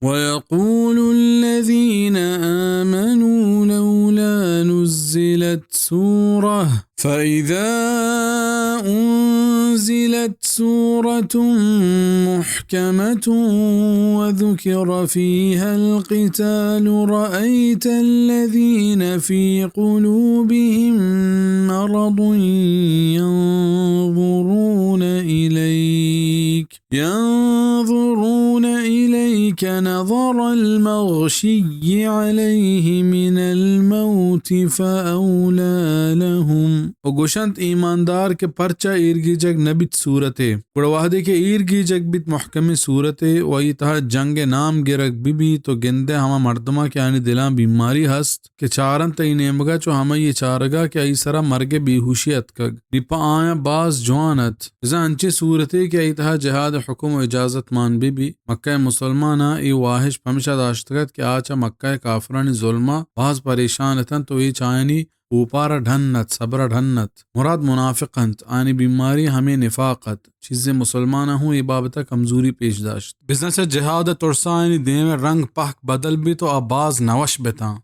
ويقول الذين آمنوا لولا نزلت سورة، فإذا أنزلت سورة محكمة وذكر فيها القتال رأيت الذين في قلوبهم مرض ينظرون إليك ينظرون إليك نظر المغشي عليه من الموت فأولى لهم۔ و گوشنت ایماندار کہ پرچا ایرگیجگ نہ بیت سورتے، گڑا وہدے کہ ایرگیجگ بیت محکمیں سورتے و آئی تہا جنگ نام گرگ بہ بیت و گندئے ہما مردماں کہ آنی دلاں بیماری ہست، کہ چارنت تئی نیمگا چو ہمئی چارگا کہ آئی سرا مرگ بیہوشی اتکگ۔ نی پہ آیاں باز جوان ات۔ بزاں انچیں صورتے کہ آئی تہا جہاد حکم و اجازت مان بہ بی۔ مکہ مسلماناں اے واہش پمشا داشتگ ات کہ آ چہ مکہ کافرانی ظلما باز پریشان اتنت و اے چہ آیانی اوپارا ڈن ات، صبرا ڈن ات۔ مراد منافق انت، آیانی بیماری ہمے نفاق ات۔ چیزے مسلماناں ہوں اے بابتا کمزوری پیش داشت۔ بزاں چہ جہاد ء ترسا آیانی دیم ء رنگ پہک بدل بیت و آ باز نوش بتاں۔